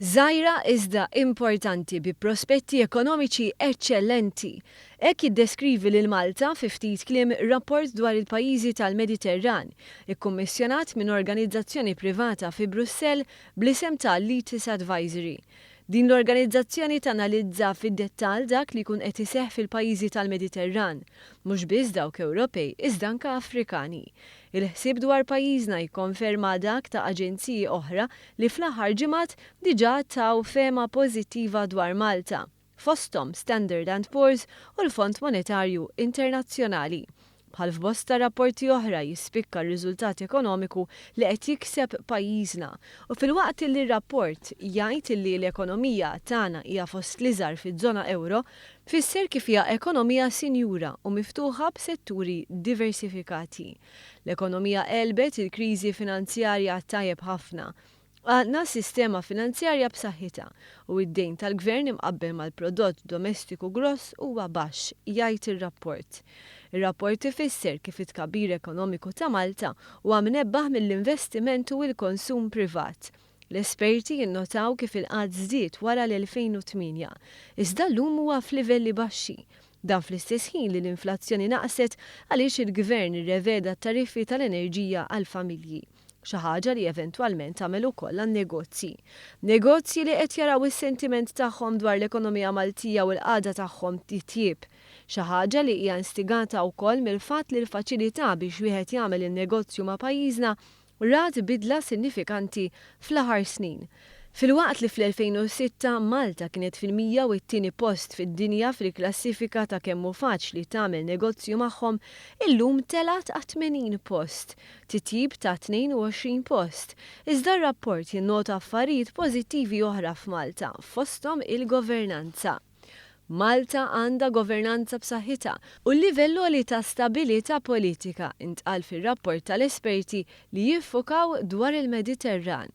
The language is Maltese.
Żgħira iżda importanti bi prospetti ekonomiċi eċċellenti. Hekk jiddeskrivi lil Malta fi ftit kliem rapport dwar il-pajjiżi tal-Mediterran, ikkummissjonat minn organizzazzjoni privata fi Brussell bl-isem ta' Litis Advisory. Din l-organizzazzjoni tanalizza fid-dettall dak li jkun qed iseħħ fil-pajjiżi tal-Mediterran, mhux biss dawk Ewropej iżda anke Afrikani. Il-ħsieb dwar pajjiżna jikkonferma dak ta' aġenziji oħra li fl-aħħar ġimgħat diġà taw fehma pożittiva dwar Malta, fosthom Standard and Poor's u l-Fond Monetarju Internazzjonali. Bħal f'bosta rapporti oħra jispikka r-riżultat ekonomiku li qed jikseb pajjiżna u filwaqt li r-rapport jgħid li l-ekonomija tagħna hija fost l-iżgħar fiż-żona ewro, fisser kif hija ekonomija sinjura u miftuħa b'setturi diversifikati. L-ekonomija għelbet il-kriżi finanzjarja tajjeb ħafna. Għandna sistema finanzjarja b'saħħitha u d-dejn tal-Gvern imqabbel mal-prodott domestiku gross huwa baxx, jgħid ir-rapport. Ir-rapport ifisser kif it-tkabbir ekonomiku ta' Malta huwa mnebbaħ mill-investiment u l-konsum privat. L-esperti jinnotaw kif il-qgħad żdied wara l-2008, iżda llum huwa f'livelli baxxi. Dan fl-istess ħin li l-inflazzjoni naqset għaliex il-Gvern irreveda t-tariffi tal-enerġija għall-familji. Xi ħaġa li eventwalment għamel ukoll għan-negozji. Negozji li qed jaraw is-sentiment tagħhom dwar l-ekonomija Maltija u l-qagħda tagħhom titjieb. Xi ħaġa li hija instigata wkoll mill-fatt li l-faċilità biex wieħed jagħmel in-negozju ma' pajjiżna rat bidla sinnifikanti fl-aħar snin. Filwaqt li fl-2006 Malta kienet fil-102 post fid-dinja fil-klassifika ta' kemm hu faċli tagħmel negozju magħhom, illum telgħet għat-80 post, titjib ta' 22 post. Iżda r-rapport jinnota affarijiet pożittivi oħra f'Malta, fosthom il-governanza. Malta għandha governanza b'saħħitha u livell għoli ta' stabilità politika, intqal fir-rapport tal-esperti li jiffukaw dwar il-Mediterran.